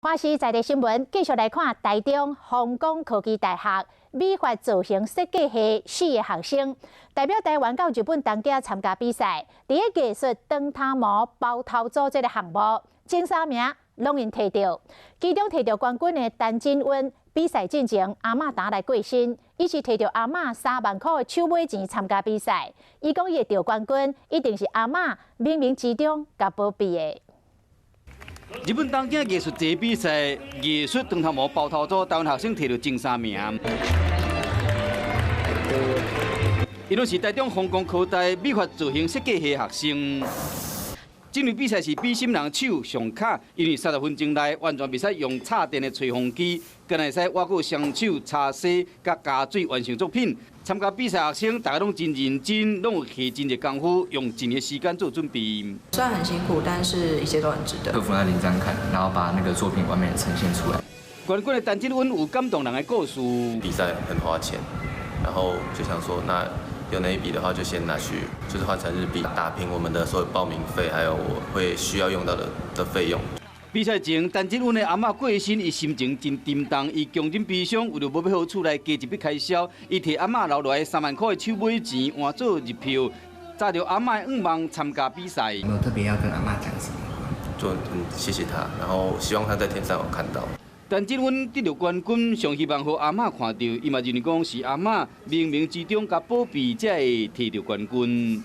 華視在地新聞繼續來看台中弘光科技大學美髮造型設計系四个學生代表台灣到日本東京參加比賽，佇个藝術長頭毛包頭組這个項目，前三名攏𪜶提著，其中提著冠軍的陳真溫，比賽進前阿嬤擔來過身，伊是提著阿嬤3萬箍的手尾錢參加比賽，伊講伊會著冠軍，一定是阿嬤冥冥之中共保庇的。日本東京藝術節比賽，藝術長頭毛包頭組，台灣學生提著前三名。𪜶攏是台中弘光科大美髮造型設計系學生。這場比賽是比新人手上跤，因為30分鐘內完全袂使用插電的吹風機，閣會使倚過雙手擦洗佮加水完成作品。參加比賽學生大家攏真認真，攏有下真濟功夫，用一年時間做準備。雖然很辛苦，但是一切都很值得。克服那緊張感，然後把那個作品完美的呈現出來。冠軍的陳振溫有感動人的故事。比賽很花錢，然後就想說，那有那一筆的話，就先拿去，就是換成日幣，打平我們的所有報名費，還有我會需要用到的費用。比賽前，陳振溫的阿嬤過身，伊心情真沉重，伊強忍悲傷，為著無欲予厝內加一筆開銷，伊提阿嬤留落來3萬箍的手尾錢換做日票，紮著阿嬤的願望參加比賽。有沒有特別要跟阿嬤講什麼？就很謝謝他，然後希望他在天上有看到。陳振溫得著冠軍，上希望予阿嬤看著，伊嘛認為講是阿嬤冥冥之中共保庇，才會提著冠軍。